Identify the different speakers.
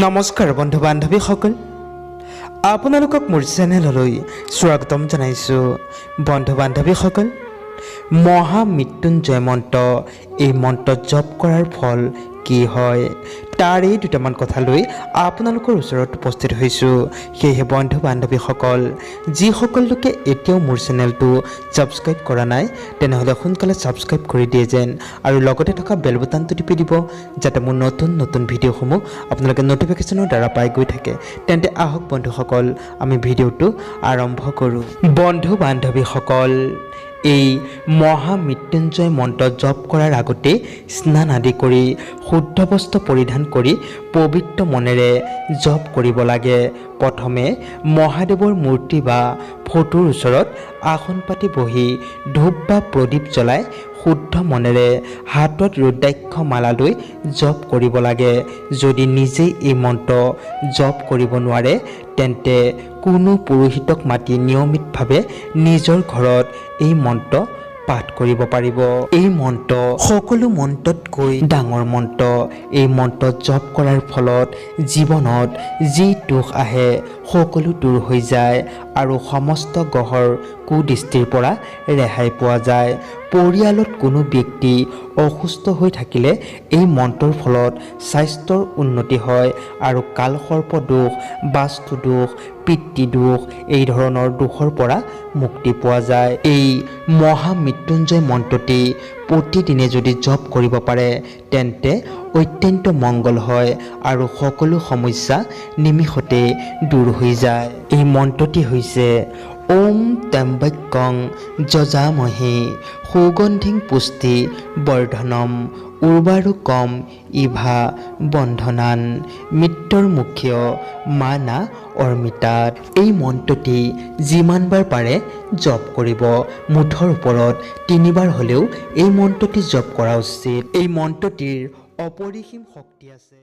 Speaker 1: নমস্কাৰ বন্ধু বান্ধৱীসকল, আপোনালোকক মোৰ চেনেললৈ স্বাগতম জনাইছোঁ। বন্ধু বান্ধৱীসকল, মহামৃত্যুঞ্জয় মন্ত্ৰ, এই মন্ত্ৰ জপ কৰাৰ ফল কি হয় তাৰেই দুটামান কথা লৈ আপোনালোকৰ ওচৰত উপস্থিত হৈছোঁ। সেয়েহে বন্ধু বান্ধৱীসকল, যিসকল লোকে এতিয়াও মোৰ চেনেলটো ছাবস্ক্ৰাইব কৰা নাই, তেনেহ'লে সোনকালে ছাবস্ক্ৰাইব কৰি দিয়ে যেন, আৰু লগতে থকা বেল বুটামটো টিপি দিব, যাতে মোৰ নতুন নতুন ভিডিঅ'সমূহ আপোনালোকে ন'টিফিকেশ্যনৰ দ্বাৰা পাই গৈ থাকে। তেন্তে আহক বন্ধুসকল, আমি ভিডিঅ'টো আৰম্ভ কৰোঁ। বন্ধু বান্ধৱীসকল, এই মহামৃত্যুঞ্জয় মন্ত্ৰ জপ কৰাৰ আগতে স্নান আদি কৰি শুদ্ধ বস্ত্ৰ পৰিধান কৰি পবিত্ৰ মনেৰে জপ কৰিব লাগে। প্ৰথমে মহাদেৱৰ মূৰ্তি বা ফটোৰ ওচৰত আসন পাতি বহি ধূপ বা প্ৰদীপ জ্বলাই শুদ্ধ মনেৰে হাতত ৰুদ্ৰাক্ষ মালা লৈ জপ কৰিব লাগে। যদি নিজেই এই মন্ত্ৰ জপ কৰিব নোৱাৰে, তেন্তে কোনো পুৰোহিতক মাতি নিয়মিতভাৱে নিজৰ ঘৰত এই মন্ত্ৰ পাঠ কৰিব পাৰিব। এই মন্ত্ৰ সকলো মন্ত্ৰতকৈ ডাঙৰ মন্ত্ৰ। এই মন্ত্ৰ জপ কৰাৰ ফলত জীৱনত যি দুখ আহে সকলো দূৰ হৈ যায় আৰু সমস্ত গ্ৰহৰ কুদৃষ্টিৰ পৰা ৰেহাই পোৱা যায়। পৰিয়ালত কোনো ব্যক্তি অসুস্থ হৈ থাকিলে এই মন্ত্ৰৰ ফলত স্বাস্থ্যৰ উন্নতি হয় আৰু কালসৰ্প দোষ, বাস্তু দোষ, পিতৃদোষ এই ধৰণৰ দোষৰ পৰা মুক্তি পোৱা যায়। এই মহামৃত্যুঞ্জয় মন্ত্ৰটি প্ৰতিদিনে যদি জপ কৰিব পাৰে, তেন্তে অত্যন্ত মংগল হয় আৰু সকলো সমস্যা নিমিষতে দূৰ হৈ যায়। এই মন্ত্ৰটি হৈছে ওম ত্ৰ্যম্বকং যজামহে সুগন্ধিং পুষ্টি বৰ্ধনম উৰ্বাৰুকম ইভা বন্ধনান মৃত্যুৰ্মুখ্য মানা অৰ্মিতাত। এই মন্ত্ৰটি যিমানবাৰ পাৰে জপ কৰিব, মুঠৰ ওপৰত তিনিবাৰ হ'লেও এই মন্ত্ৰটি জপ কৰা উচিত। এই মন্ত্ৰটিৰ অপৰিসীম শক্তি আছে।